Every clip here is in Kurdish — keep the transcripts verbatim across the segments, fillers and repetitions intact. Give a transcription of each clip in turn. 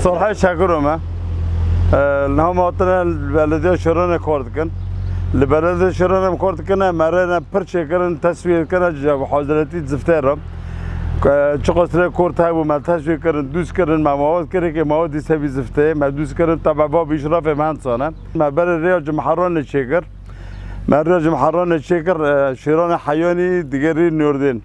Serhê Çekiro me. E, niha me hatine li belediya Şêranê kar dikin. Li belediya Şêranê em kar dikine, me rê ne pir çêkirin, teswiyê dikine, ji hazretî ziftê re. E, çiqas rê kort hebû, me teswiyê kirin, dûz kirin, me mawad kirin, kê mawad dîse bî ziftê, me dûz kirin, tebe va bi îşrafê me hensane. Me berê rêya Cimheranê çêkir. Me rêya Cimheranê çêkir, e, Şêranê Heyanî digerî Nordên.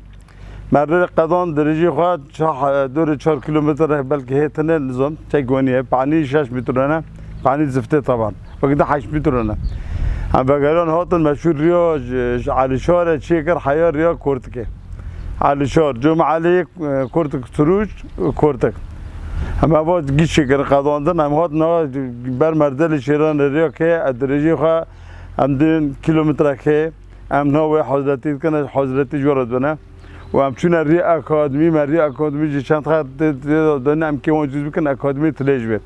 Me rê qedan dirêjî xwe ça-, dorê çar kîlometre belkî hêtine nizam, çek weniye. Panî şeş metre ne, panî ziftê taban. Wekî de heşt metre ne. Em vegeran hatin me şûr riya ji, ji Elîşarê çêkir heya riya Kortikê. Elîşar, Cuma Elî, e, Kortik Turûç, Kortik. Em eva gî çêkirin qedandin, em hatin eva ber merdelê Şêranê riya ke dirêjî xwe em din kîlometre ke em na wê hazretî dikine, hazretî jora dibine. Û em çûne rî akademî, me rî akademî jî çend xet tê, tê de dane, em kê wan cûz bikin, akademî tilê ji wê.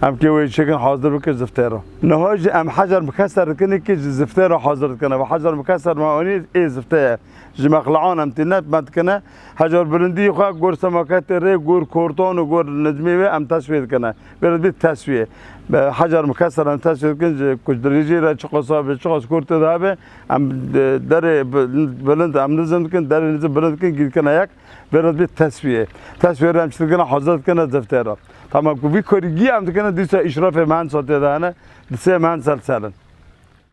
Em kê wê çêkin hazir bikin ziftê re. Niha jî em hejar mikeser dikin ki ji ziftê re hazir dikine. Ve hejar mikeser me anî ê ziftê ye. Ji mexlean em tîne me dikine. Hejar bilindî xwe gor semaketê rê, gor kortan û gor nicmê wê em teswiyê dikine. Vê re dibê teswiyê. Be hejar mikeser em teswiyê dikin ji ku dirêjî re çiqas be, çiqas kurt tê de hebe. Em de-, derê bi-, bilind em nizim dikin, derê nizim bilind dikin, gî dikine yek, vê re dibê teswiyê. Teswiyê re em çi dikine, hazir dikine ziftê re. Tamam, ku vî korî gî em dikine, dîsa îşrafê mihendisa tê de hene, di sê mihendisa li ser in.